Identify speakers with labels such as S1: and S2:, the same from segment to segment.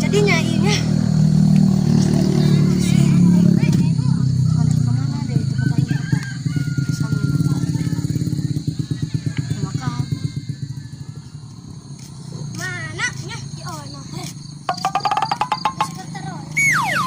S1: Sedihnya ini. Mana kemana deh itu pokoknya apa? Sama makan. Mana nya di ono. Eh. Sebentar, oh. Bingung.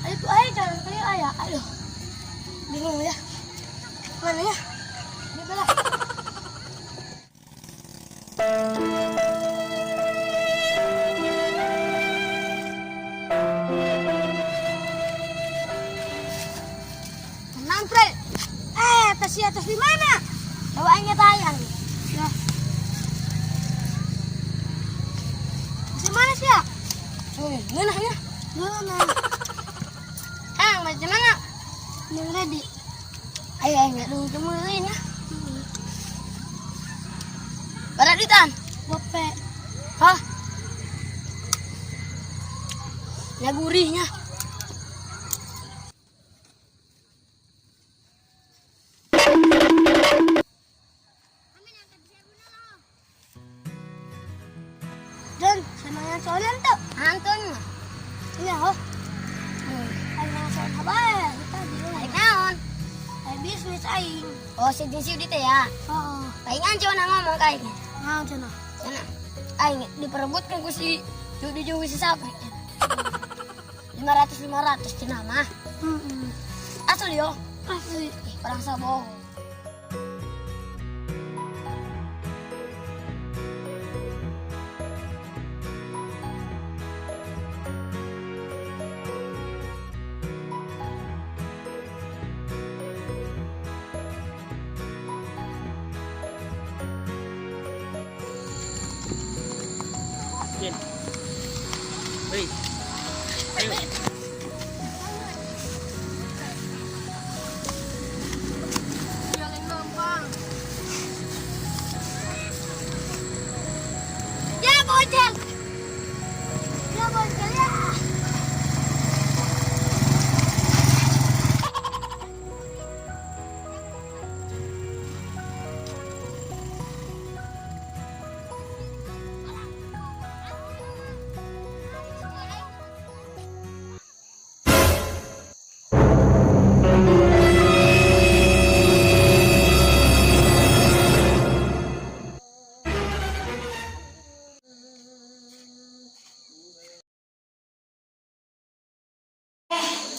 S1: Ayo, ayo jalan kali ayo. Aduh. Bingung ya. Mana ya? Ini belah. Tenang, Pre. Eh, atas atas di mana? Bawaannya tayang. Ya. Di mana sih ya? Oh, mana ya? Mana? Kang, macam mana? Yang ready. Ayo, ayo, nggak dulu temuin ya. Barat duitan? Gope. Hah? Ya gurihnya. Dan sama yang soalnya tuh. Anton. Iya, oh. Aing soal apa ya? Tadi. Aing naon? Aing bisnis aing. Oh, si si Yudi teh ya. Oh. Aing cenah ngomong ka aing. Naon cenah? Cenah. Aing diperebutkan ku si Yudi jeung si Sapri. 500 500 cenah mah. Heeh. Asli yo. Asli. Ih, orang bohong.
S2: Jin. Hei. Ayo.
S1: Jalan lempang. Ya bocil. Ya bocil ya.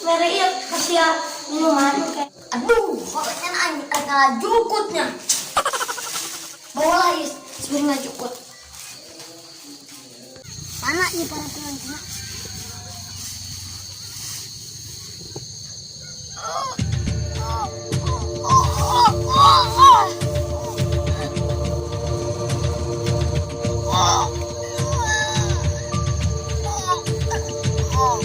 S1: Mere ieu kasih ya minuman kayak. Aduh, pokoknya aing rek jukutnya. Bawa lah is, sebenarnya jukut. Mana ini para tuan? Oh, oh, oh, oh, oh, oh. Oh. Oh. Oh. Oh.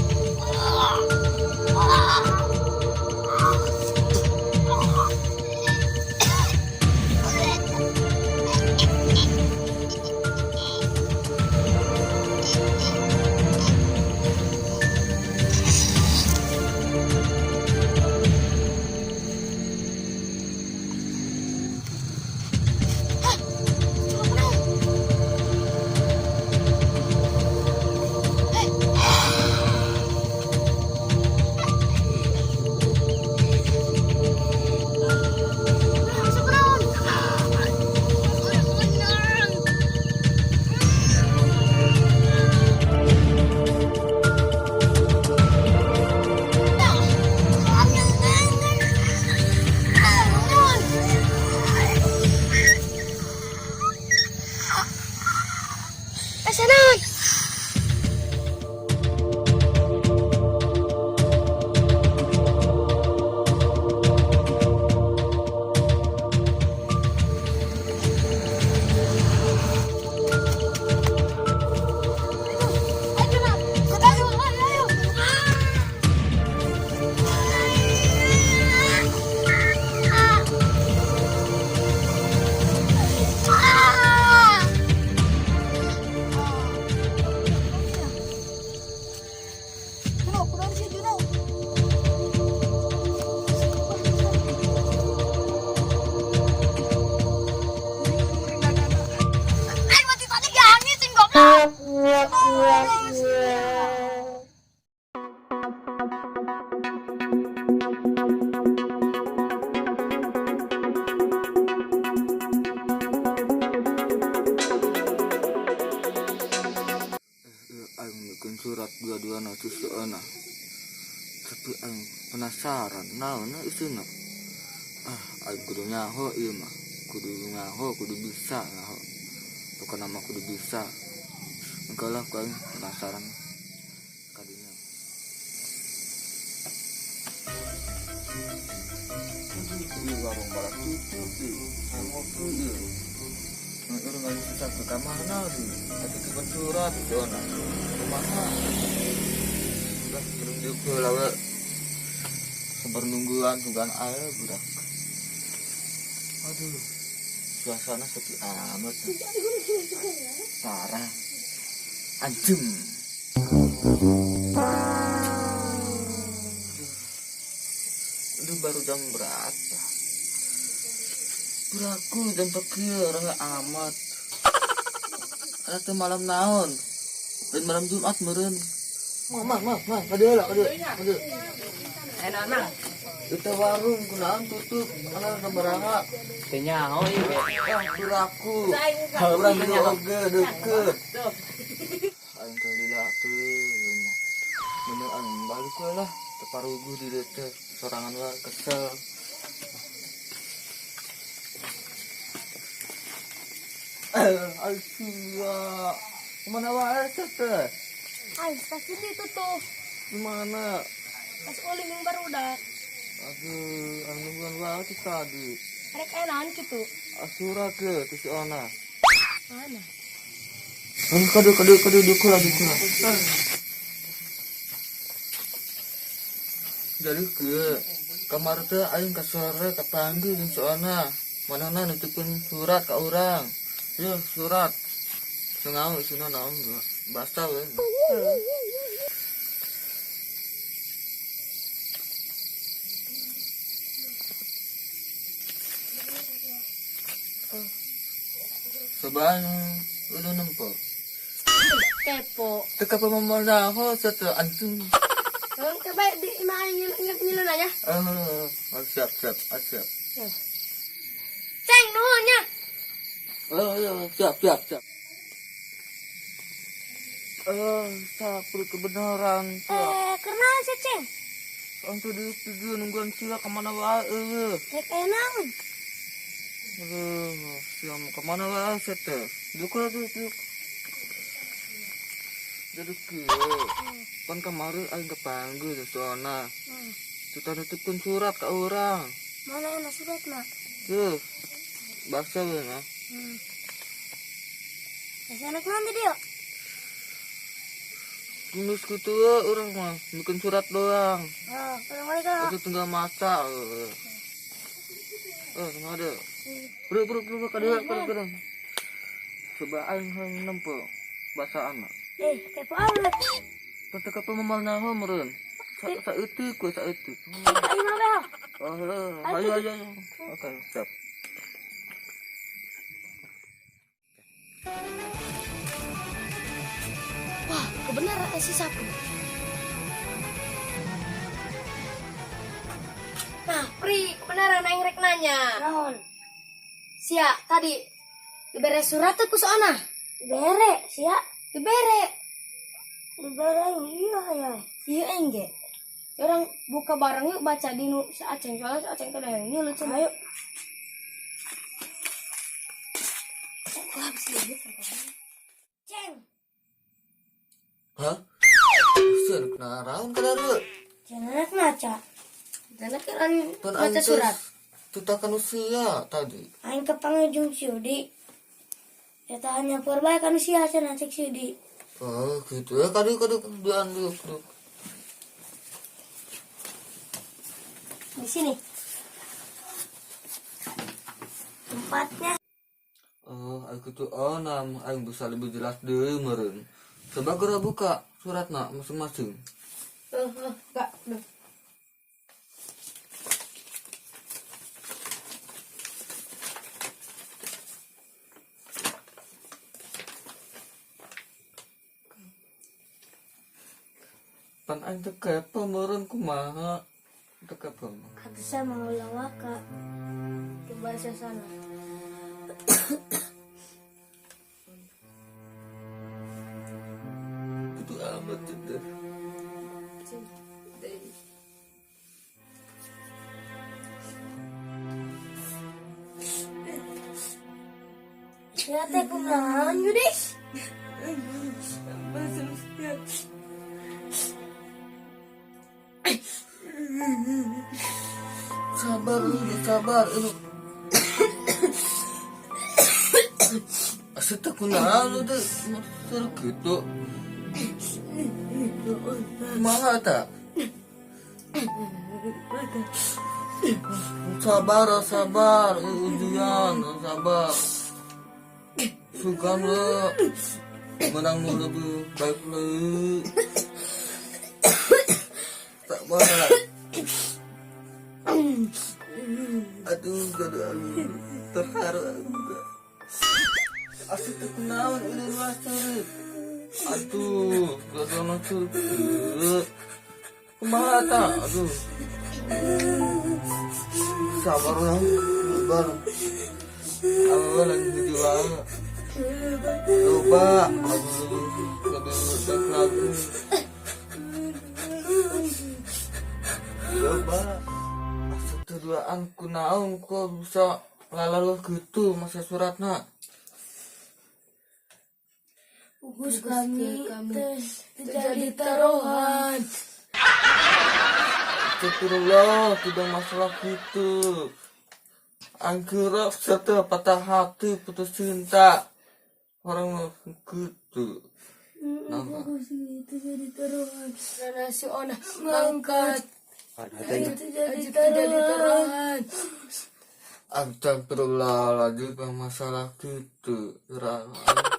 S3: Penasaran naon isina. Ah, aing kudu nyaho ieu mah. Kudu nyaho, kudu bisa nyaho. Pokona mah kudu bisa. Engke lah ku aing penasaran kadinya. Ieu warung barat tutup ieu. Ngopi ieu. Urang nggak susah ke kamar deui. Atuh titipkeun surat zona. Kumaha? Udah belum diukur lah we. Sabar nungguan tungguan air budak. Aduh, suasana sepi amat. Parah. Anjem. Aduh, baru jam berapa? Beraku jam sekian orang amat. Ada tuh malam naon? Dan malam Jumat meureun. Mah, mah, mah, kadieu lah, kadieu, kadieu.
S2: Enak mah.
S3: Itu warung kunaon tutup, ana sabaraha?
S2: Teu nyaho ieu ge.
S3: Ah, beraku. Urang dieu oge deukeut. Aing teh lila teu. Bener aing balik we lah, teu paruguh di dieu teh. Sorangan wae kesel. Aisyah, kemana wae teh?
S1: Ay, pasti ditutup.
S3: Gimana?
S1: Pas uling yang barudak.
S3: Aduh, anu nungguan wae ti tadi.
S1: Rek enahan gitu.
S3: Asura ke ti si Ona.
S1: Mana?
S3: Aduh, kadu kadu kadu dukula dukula. Jadi ke kamar teh aing ka sore kapanggih jeung si Ona. Manehna nitipkeun surat ka urang. Yeuh, surat. Sengau isina naon geus. Basta we. Cobaan udah nempo.
S1: Kepo.
S3: Teka pemamana ho satu anjing.
S1: Orang coba di imah ingat nyilu nanya.
S3: Ah, siap siap siap.
S1: Ceng nuhunnya.
S3: Oh iya, siap siap siap. Eh, sapu kebenaran.
S1: Karena si Ceng.
S3: Antu di tujuh nungguan sila kemana wae eueuh.
S1: Rek enaun.
S3: Aduh, siam kemana wae teh? Duk duk duk. Jadi kieu. Pan kamari aing kapanggih di soana. Tuh nitipkeun surat ka urang.
S1: Mana enak surat mah?
S3: Tuh. Baca we nah.
S1: Biasa anak nanti dia.
S3: Tulis kutu we urang mah, bikin surat doang.
S1: Oh, orang balik lah.
S3: Itu tinggal maca. Eh, tengah ada. Bro, bro, bro, kadieu, kadieu, kadieu. Coba aing hayang nempo basaan mah.
S1: Kepo amat.
S3: Teu ka memal naho meureun. Saeutik we, saeutik.
S1: Ayo mah beho.
S3: Oh, ayo, ayo, ayo. Oke, siap.
S1: Wah, kebenaran si sapu.
S4: Nah, Pri, kebenaran aing rek nanya.
S1: Naon?
S4: Sia, tadi dibere surat teh ku soana.
S1: Dibere, sia.
S4: Dibere.
S1: Dibere iya ya.
S4: Iya aing ge. Orang buka bareng yuk baca di nu si Aceng, soalnya si Aceng teh yang nyulut cenah.
S1: Ayo. Wah, bisa lihat. Ceng.
S3: Hah? Seur naraon ka dareut?
S1: Jangan ngaca.
S4: Jangan kan
S3: Pan
S4: baca
S3: aing teh
S4: surat.
S3: Tutakan usia tadi.
S1: Aing kepanggil jeung si Yudi. Eta hanya bae kan sia cenah cek si Yudi.
S3: Oh, gitu ya. Kadu kadu duaan dulu, dulu.
S1: Di sini. Tempatnya.
S3: Oh, aing gitu. Oh, nah, aing bisa lebih jelas deui meureun. Coba geura buka suratna masing-masing.
S4: Enggak, udah.
S3: Pan aing teh kepo meureun kumaha? Teu kepo.
S1: Bisa mengulang waka.
S4: Ke bahasa sana.
S3: Itu amat teh.
S1: Ya teh kunaon, Yudis?
S3: Sabar lu, sabar lu. Asa teh kunaon lu teh seru gitu. Kumaha ta? Sabar, sabar, ujian, sabar. Sugan lu menang nu lebih baik lu. Sabar. Aduh, aduh, aduh, terharu aku. Asa teh kunaon ini mah ceurik. Aduh, gak ada ceurik. Kumaha ta? Aduh. Sabar lah, sabar. Aku lagi berjuang. Coba, aduh, lebih baik lagi. Coba. Asa duaan kunaon kok bisa lalaluh gitu masa suratna.
S4: Pugus kami teh jadi taruhan.
S3: Astagfirullah, tidak masalah gitu. Angkira serta patah hati, putus cinta. Orang mah gitu. Nah,
S4: Pugus itu jadi taruhan. Karena si Ona ngangkat. Itu jadi taruhan.
S3: Astagfirullahaladzim, yang masalah gitu. Ra,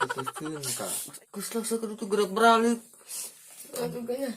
S3: putus cinta. Kuslah sekedu tuh gerak beralik.
S4: Aduh, kayaknya.